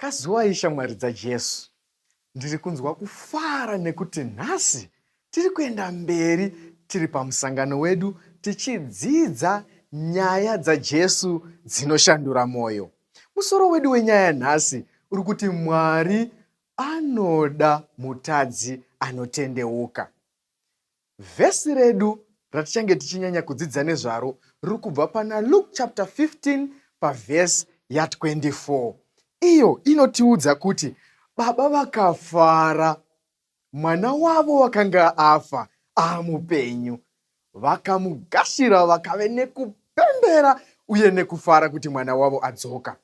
Kazuwai shamwari dzaJesu. Ndiri kunzwa kufara nekuti nhasi tiri kuenda mberi tiri pamusangano wedu tichidzidza nyaya dzaJesu dzinoshandura mwoyo. Musoro wedu wenyaya nhasi uri kuti Mwari anoda mutadzi anotendeuka. Vhesi redu ratichange tichinyanya kudzidza nezvaro riri kubva pana Luke chapter 15 pavhesi ya24 iyo inotiudza kuti baba vakafara mwana wavo wakanga afa amupenyu vakamugashira vakave nekupembera uye nekufara kuti mwana wavo adzoka.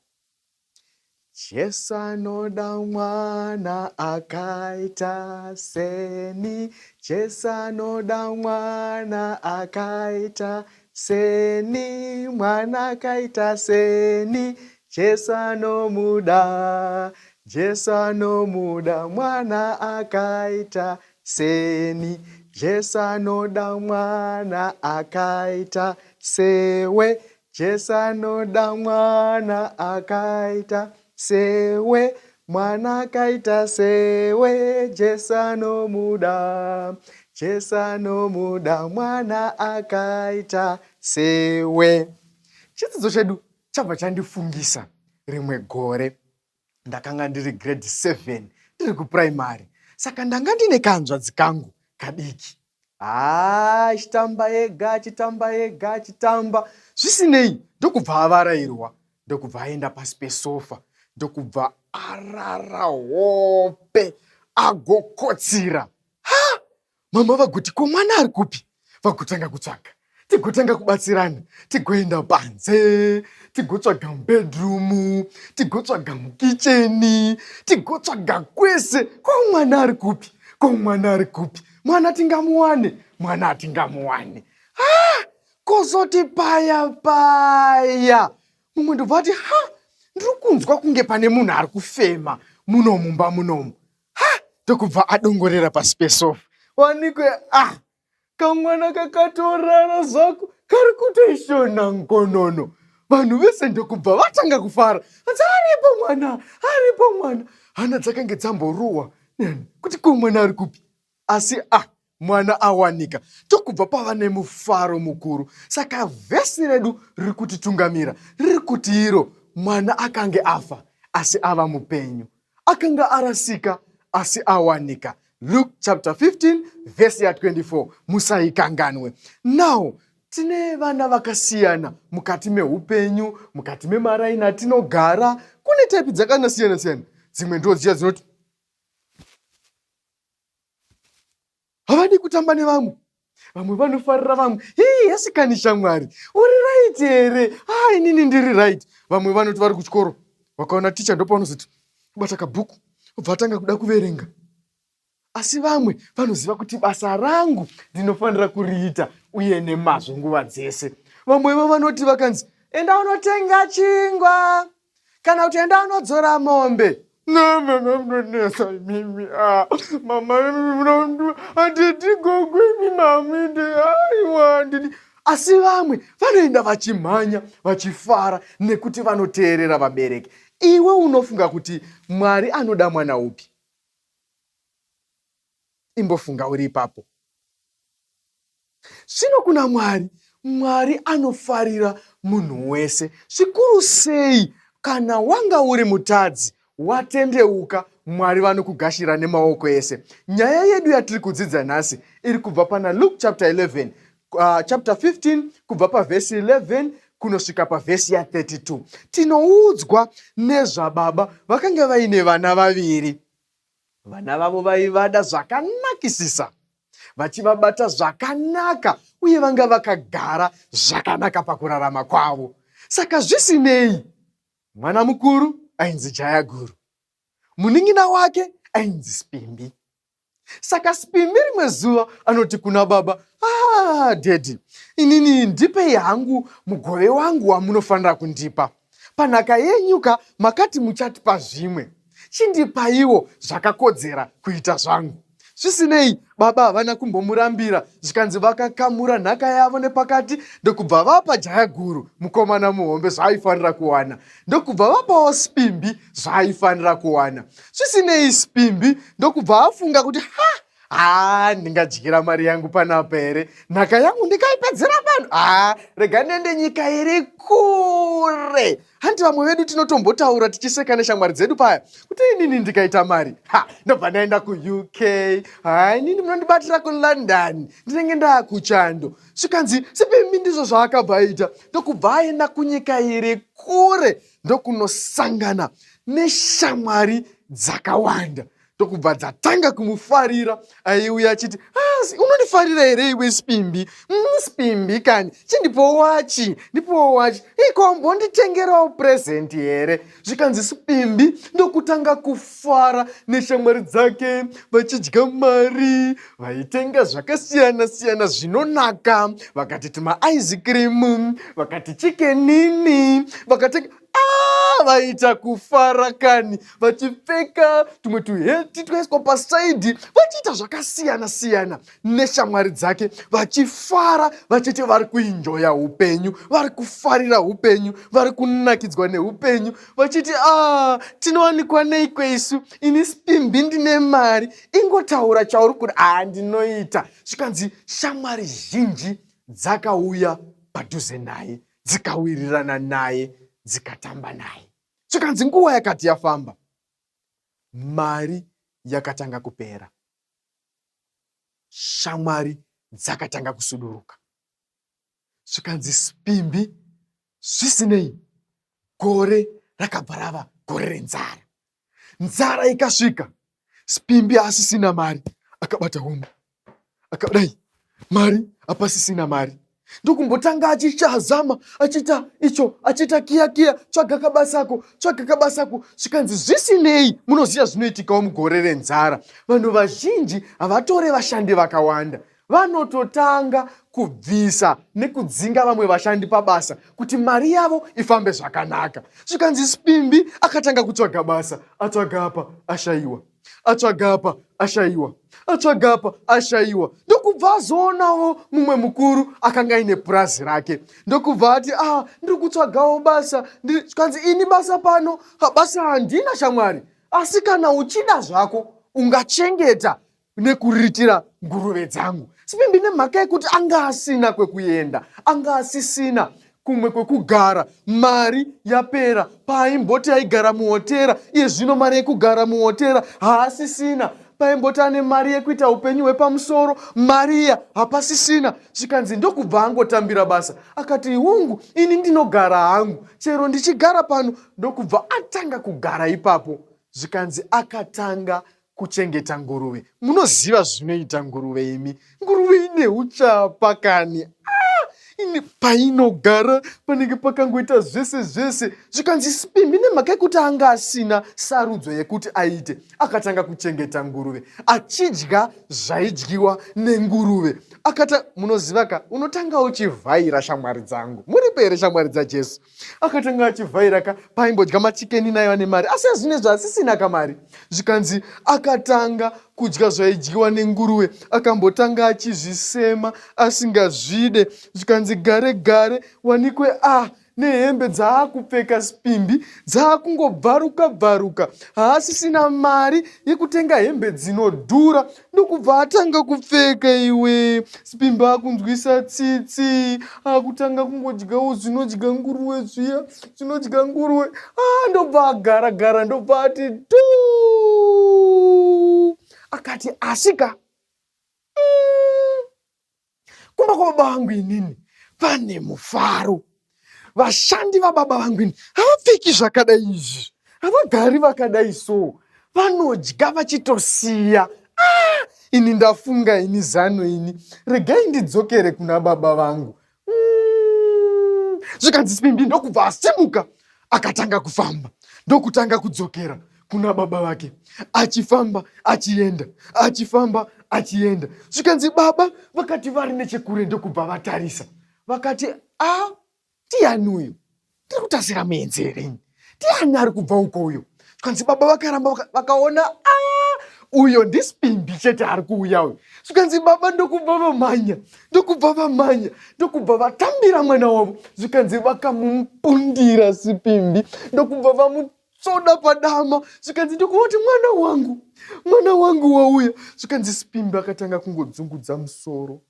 Jesu anoda mwana akaita seni. Jesu anoda mwana akaita seni. Mwana akaita seni. Jesu anomuda. Jesu anomuda mwana akaita seni. Jesu anoda mwana akaita sewe. Jesu anoda mwana akaita sewe, mwana akaita sewe, Jesu anomuda, Jesu anomuda mwana akaita sewe. Chidzidzo chedu chabva chandifungisa rimwe gore ndakanga ndiri grade 7 ndiri kupuraimari saka ndanga ndine kahanzvadzi kangu kadiki haa achitamba ega achitamba ega achitamba zvisinei ndokubva avarairwa ndokubva aenda pasi pesofa ndokubva arara hope agokotsira ha Mama vagoti ko mwana ari kupi? Vagotanga kutsvaga. Tigotanga kubatsirana, tigoenda panze, tigotsvaga mubedroom, tigotsvaga mukicheni, tigotsvaga kwese. Ko mwana ari kupi? Ko mwana ari kupi? Mwana tingamuwane? Mwana hatingamuwane. Ah, kozoti paya paya mumwe ndobva ati ha ndiri kunzwa kunge pane munhu ari kufema muno mumba munomu ha ndokubva adongorera pasi pesofa wanikwe ah kamwana kakatorara zvako kari kutoishona ngonono vanhu vese ndokubva vatanga kufara anzi aripo mwana aripo mwana hana dzakange dzamborohwa kuti ko mwana ari kupi asi ah mwana awanika tokubva pava nemufaro mukuru saka vhesi redu riri kutitungamira riri kuti iro mwana akange afa asi ava mupenyu akanga arasika asi awanika Luke chapter 15 vhesi ya 24 musaikanganwe now tine vana vakasiyana mukati meupenyu mukati memaraini atinogara kune taipi dzakanasiyana siyana dzimwe ndo dziya dzinoti havadi kutamba nevamwe vamwe vanofarira vamwe hii yasikani shamwari uri right here ha inini ndiri right vamwe vanoti vari kuchikoro vakaona ticha ndopaunozoti kubata kabhuku obva atanga kuda kuverenga asi vamwe vanoziva kuti basa rangu ndinofanira kuriita uye nemazvo nguva dzese vamwe ivo vanoti vakanzi enda unotenga chingwa kana kuti enda unodzora mombe mama munonetsa imimi ah, mama handidi gogo imi mamide aiwa handidi asi vamwe vanoenda vachimhanya vachifara nekuti vanoteerera vabereki iwe unofunga kuti mwari anoda mwana upi imbofunga uri ipapo Zvino kuna Mwari, Mwari anofarira munhu wese, zvikuru sei kana wanga uri mutadzi watendeuka, Mwari vanokugashira nemaoko ese. Nyaya yedu yatiri kudzidza nhasi iri kubva pana Luke chapter 11, uh, chapter 15 kubva pavhesi 11 kunosvika pavhesi ya 32. Tinoudzwa nezvababa vakanga vaine vana vaviri. Vana vavo vaivada zvakanakisisa, vachivabata zvakanaka uye vanga vakagara zvakanaka pakurarama kwavo. Saka zvisinei, mwana mukuru ainzi Jayaguru, munin'ina wake ainzi Spimbi. Saka Spimbi rimwe zuva anoti kuna baba, ah, daddy, inini ndipei hangu mugove wangu wamunofanira kundipa. Panhaka yenyu ka makati muchatipa zvimwe. Chindipaiwo zvakakodzera kuita zvangu. Zvisinei, baba havana kumbomurambira, zvikanzi vakakamura nhaka yavo nepakati ndokubva vapa jaya guru mukomana muhombe zvaaifanira kuwana, ndokubva vapawo Spimbi zvaaifanira kuwana. Zvisinei, Spimbi ndokubva afunga kuti ha haa ndingadyira mari yangu panapa here nhaka yangu ndingaipedzera pano haa rega ndiende nyika iri kure hanti vamwe vedu tinotombotaura tichiseka neshamwari dzedu paya kuti inini ndikaita mari ha ndobva ndaenda kuuk ha inini munondibatira kulondon ndinenge ndaakuchando zvikanzi sipimbi ndizvo zvaakabva aita ndokubva aenda kunyika iri kure ndokunosangana neshamwari dzakawanda ndokubva dzatanga kumufarira aiuya achiti ah, unondifarira here iwe spimbi mm, spimbi kani chindipowo wachi ndipowo wachi ikombonditengerawo present here zvikanzi spimbi ndokutanga kufara neshamwari dzake vachidya mari vaitenga zvakasiyana siyana zvinonaka vakati tumaice cream vakati chikenini vakatenga Ah, vaita kufara kani vachipfeka tumwe tuheti twaiswa pasaidhi vachiita zvakasiyana siyana neshamwari dzake vachifara vachiti vari kuinjoya upenyu vari kufarira upenyu vari kunakidzwa neupenyu vachiti a ah, tinowanikwa neiko isu ini spimbi ndine mari ingotaura chauri kuda a ah, ndinoita zvikanzi shamwari zhinji dzakauya padhuze naye dzikawirirana naye dzikatamba naye zvikanzi nguva yakati yafamba mari yakatanga kupera shamwari dzakatanga kusuduruka zvikanzi spimbi zvisinei gore rakabva rava gore renzara nzara ikasvika spimbi asisina mari akabata homwe akadai mari apasisina mari ndokumbotanga achichazama achiita icho achiita kiya kiya tsvaga kabasako tsvaga kabasako zvikanzi zvisinei munoziva zvinoitikawo mugore renzara vanhu vazhinji havatore vashandi vakawanda vanototanga kubvisa nekudzinga vamwe vashandi pabasa kuti mari yavo ifambe zvakanaka zvikanzi spimbi akatanga kutsvaga basa atsvaga apa ashaiwa atsvaga apa ashaiwa atsvaga apa ashaiwa ndokubva azoonawo mumwe mukuru akanga aine purazi rake ndokubva ati ah ndiri kutsvagawo basa zvikanzi ini basa pano basa handina shamwari asi kana uchida zvako ungachengeta nekuriritira nguruve dzangu sipimbi nemhaka yekuti anga asina kwekuenda anga asisina kumwe kwekugara mari yapera paaimboti aigara muhotera iye zvino mari yekugara muhotera haasisina paimboti ane mari yekuita upenyu hwepamusoro mari iya hapasisina zvikanzi ndokubva angotambira basa akati hungu ini ndinogara hangu chero ndichigara pano ndokubva atanga kugara ipapo zvikanzi akatanga kuchengeta nguruve munoziva zvinoita nguruve imi nguruve ine uchapa kani ah, ine painogara panenge pakangoita zvese zvese zvikanzi sipimbi nemhaka yekuti anga asina sarudzo yekuti aite akatanga kuchengeta nguruve achidya zvaidyiwa nenguruve akata munoziva ka unotanga uchivhaira shamwari dzangu muripo here shamwari dzajesu akatanga achivhaira ka paimbodya machikeni nayo ane mari asi azvinezvi asisina kamari zvikanzi akatanga kudya zvaidyiwa nenguruve akambotanga achizvisema asingazvide zvikanzi gare gare wanikwe a ah, nehembe dzaakupfeka spimbi dzaakungobvaruka bvaruka haasisina mari yekutenga hembe dzinodhura ndokubva atanga kupfeka iwe spimbi akunzwisa tsitsi akutanga kungodyawo zvinodya nguruwe zviya zvinodya nguruwe ah, ndobva agara gara ndobva ati tu akati asika mm, kumba kwababa vangu inini pane mufaro vashandi vababa vangu ini havapfeki zvakadai izvi havagari vakadai so vanodya vachitosiya ah, ini ndafunga ini zano ini regai ndidzokere kuna baba vangu mm. zvikanzi sipimbi ndokubva asimuka akatanga kufamba ndokutanga kudzokera kuna baba vake achifamba achienda achifamba achienda zvikanzi baba vakati vari nechekure ndokubva vatarisa vakati a ah, ndiani uyu tiri kutasira muenzi here ini ndiani ari kubva uko uyo zvikanzi baba vakaramba vakaona a ah, Uyo ndiSipimbi chete ari kuuya uyu. Zvikanzi baba ndokubva vamhanya, ndokubva vamhanya, ndokubva vatambira mwana wavo. Zvikanzi vakamupundira Sipimbi, ndokubva vamutsoda padama. Zvikanzi ndokuvati mwana wangu, mwana wangu wauya. Zvikanzi Sipimbi akatanga kungodzungudza musoro.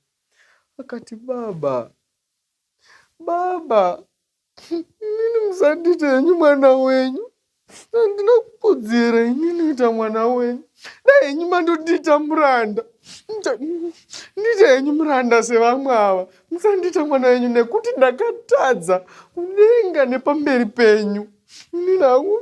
Akati baba, baba, inini musandiite henyu mwana wenyu. Handina kukodzera inini kuita mwana wenyu. Dai henyu mandondiita muranda. Ndiite henyu muranda sevamwe ava. Musandiita mwana wenyu nekuti ndakatadza kudenga nepamberi penyu. Inini hangu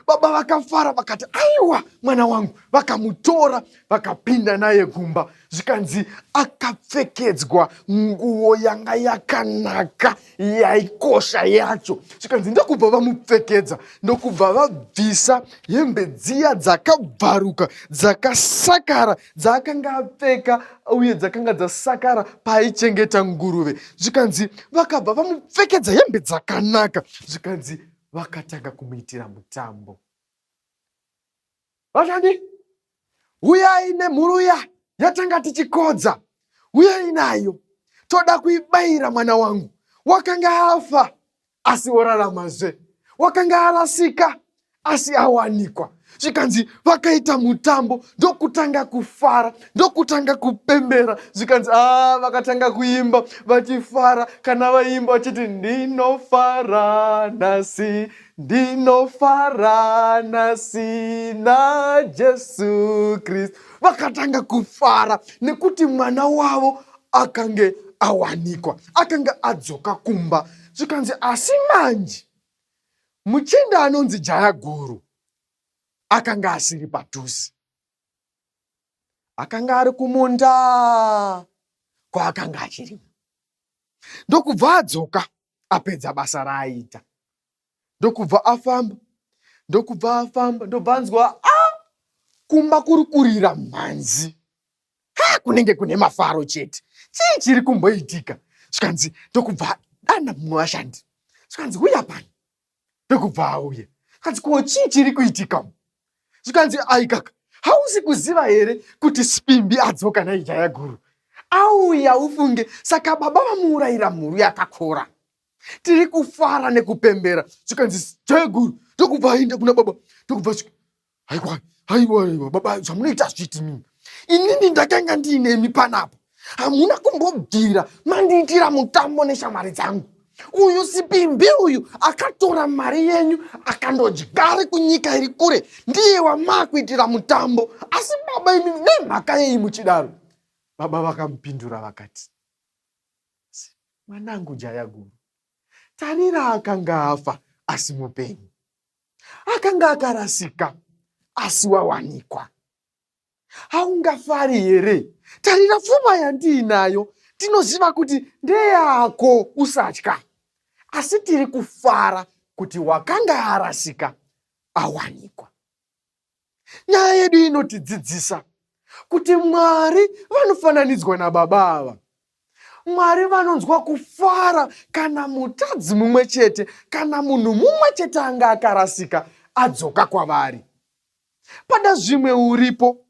baba vakafara vakati aiwa mwana wangu. Vakamutora vakapinda naye kumba. Zvikanzi akapfekedzwa nguo yanga yakanaka yaikosha yacho. Zvikanzi ndokubva vamupfekedza, ndokubva vabvisa hembe dziya dzakabvaruka dzakasakara dzaakanga apfeka uye dzakanga dzasakara paaichengeta nguruve. Zvikanzi vakabva vamupfekedza hembe dzakanaka. Zvikanzi vakatanga kumuitira mutambo. Vashandi, huyai nemhuru iya yatanga tichikodza, huyai nayo, toda kuibayira mwana wangu. Wakanga afa asi oraramazve, wakanga arasika asi awanikwa. Zvikanzi vakaita mutambo ndokutanga kufara, ndokutanga kupembera. Zvikanzi a vakatanga kuimba vachifara, kana vaimba vachiti ndinofara nhasi Ndinofara nhasi naJesu Kristu. Vakatanga kufara nekuti mwana wavo akange awanikwa, akanga adzoka kumba. Zvikanzi asi manje muchinda anonzi Jaya Guru akanga asiri padhuze, akanga ari kumunda kwaakanga achirima, ndokubva adzoka apedza basa raaiita. Ndokubva afamba, ndokubva afamba, ndobva anzwa a kumba kuri kurira mhanzi. Ha, kunenge kune mafaro chete. Chii chiri kumboitika? Zvikanzi ndokubva adana mumwe washandi. Zvikanzi huya pano. Ndokubva auya. Zvikanzi ko chii chiri kuitika? Zvikanzi aikaka, hausi kuziva here kuti Spimbi adzoka naijaya guru? Auya ufunge, saka baba vamuurayira mhuru yakakora. Tiri kufara nekupembera. Zvikanzi jaya guru ndokubva aenda kuna baba, ndokubva svika haiwa haiwa haiwa baba, zvamunoita zviiti mimi. Inini ndakanga ndiinemi panapa, hamuna kumbobvira mandiitira mutambo neshamwari dzangu. Uyu Sipimbi uyu akatora mari yenyu akandodyari kunyika iri kure, ndiye wamaakuitira mutambo. Asi baba imi nemhaka yei muchidaro? Baba vakamupindura vakati, Mwanangu Jayaguru, tarira akanga afa asi mupenyu, akanga akarasika asi wawanikwa. Haungafari here? Tarira pfuma yandiinayo, tinoziva kuti ndeyako, usatya. Asi tiri kufara kuti wakanga arasika awanikwa. Nyaya yedu inotidzidzisa kuti Mwari vanofananidzwa nababa ava. Mwari vanonzwa kufara kana mutadzi mumwe chete, kana munhu mumwe chete anga akarasika adzoka kwavari. Pada zvimwe uripo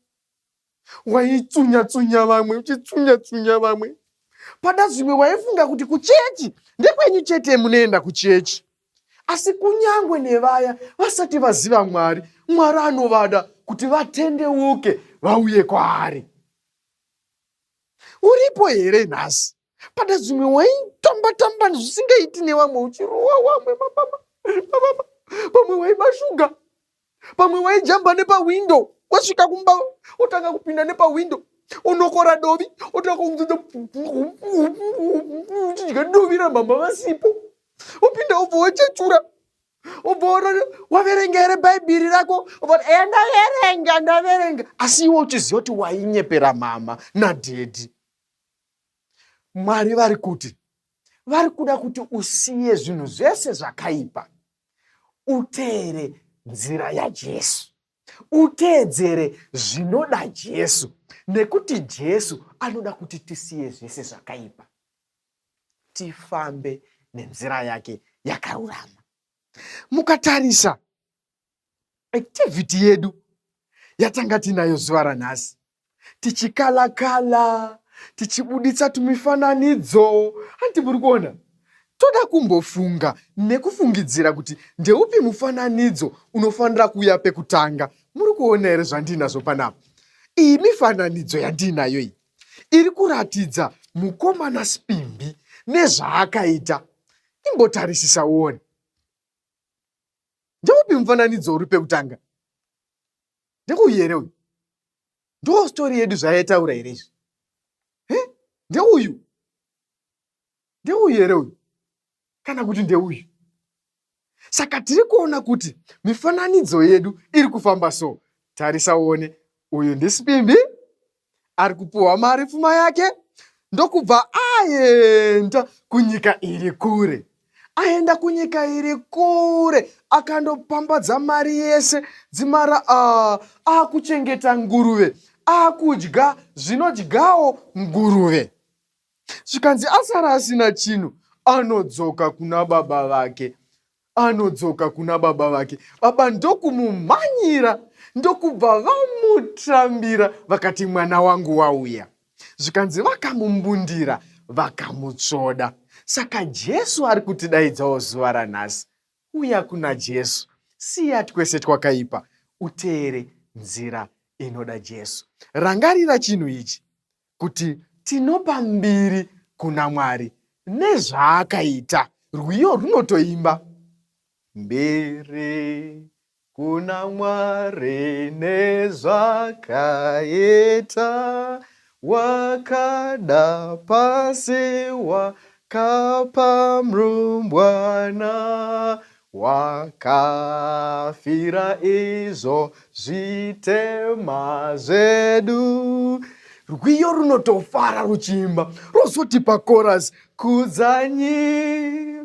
waitsunya tsunya vamwe, uchitsunya tsunya vamwe. Pada zvimwe waifunga kuti kuchechi ndekwenyu chete munoenda kuchechi. Asi kunyangwe nevaya vasati vaziva Mwari, Mwari anovada kuti vatendeuke vauye kwaari. Uripo here nhasi? Pada zvimwe waitamba tamba zvisingaiti nevamwe, uchirowa wamwe mapama mapama, pamwe waiba shuga, pamwe waijamba nepawindo, wasvika kumba wotanga kupinda nepawindo, unokora dovi, wotanga uchidya dovi ramama vasipo, wopinda wobva wachechura, wobva waverenga here bhaibheri rako? Wobva eya ndaverenga, ndaverenga, asi iwe uchiziva kuti wainyepera mama nadhedhi. Mwari vari kuti vari kuda kuti usiye zvinhu zvese zvakaipa, uteere nzira yaJesu, uteedzere zvinoda Jesu, nekuti Jesu anoda kuti tisiye zvese zvakaipa, tifambe nenzira yake yakarurama. Mukatarisa activity yedu yatanga tinayo zuva ranhasi tichikalakala tichibuditsa tumifananidzo hanti muri kuona toda kumbofunga nekufungidzira kuti ndeupi mufananidzo unofanira kuuya pekutanga muri kuona here zvandinazvo panapa iyi mifananidzo yandiinayo iyi iri kuratidza mukomana Spimbi nezvaakaita imbotarisisa uone ndeupi mufananidzo uri pekutanga ndeuyu here uyu ndo story yedu zvayaitaura here izvi ndeuyu ndeuyu here uyu kana kuti ndeuyu saka tiri kuona kuti mifananidzo yedu iri kufamba so tarisa uone uyu ndiSipimbi ari kupuhwa mari pfuma yake ndokubva aenda kunyika iri kure aenda kunyika iri kure akandopambadza mari yese dzimara akuchengeta nguruve akudya zvinodyawo nguruve zvikanzi asara asina chinhu anodzoka kuna baba vake anodzoka kuna baba vake baba ndokumumhanyira ndokubva vamutambira vakati mwana wangu wauya zvikanzi vakamumbundira vakamutsvoda saka Jesu ari kutidaidzawo zuva ranhasi uya kuna Jesu siya twese twakaipa uteere nzira inoda Jesu rangarira chinhu ichi kuti tinopa mbiri kuna Mwari nezvaakaita rwiyo runotoimba mbiri kuna Mwari nezvakaita wakada pasi wakapa murumbwana wakafira izvo zvitema zvedu rwiyo runotofara ruchiimba rozoti pachorus kudzanyi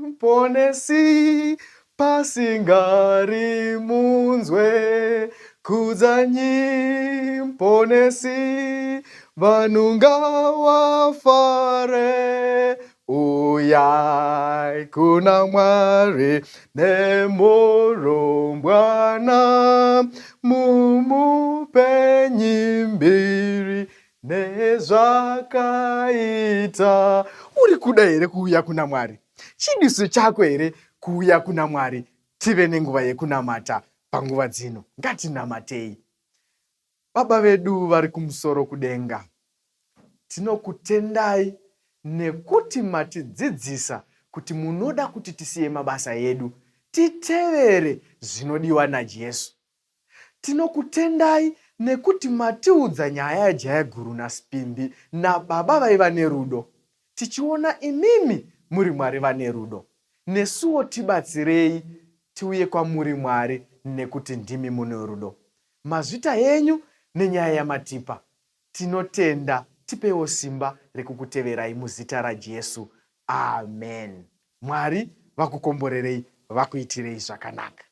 Muponesi pasingari munzwe kudzanyi Muponesi vanhu ngavafare uyai kuna Mwari nemurumbwana mumupenyi mbiri nezvakaita uri kuda here kuuya kuna Mwari chidiso chako here kuuya kuna Mwari tive nenguva yekunamata panguva dzino ngatinamatei baba vedu vari kumusoro kudenga tinokutendai nekuti matidzidzisa kuti munoda kuti tisiye mabasa edu titevere zvinodiwa naJesu tinokutendai nekuti matiudza nyaya yaJayaguru naSipimbi nababa vaiva nerudo tichiona imimi muri Mwari vane rudo nesuwo tibatsirei tiuye kwamuri Mwari nekuti ndimi mune rudo mazvita henyu nenyaya yamatipa tinotenda tipewo simba rekukuteverai muzita raJesu amen Mwari vakukomborerei vakuitirei zvakanaka.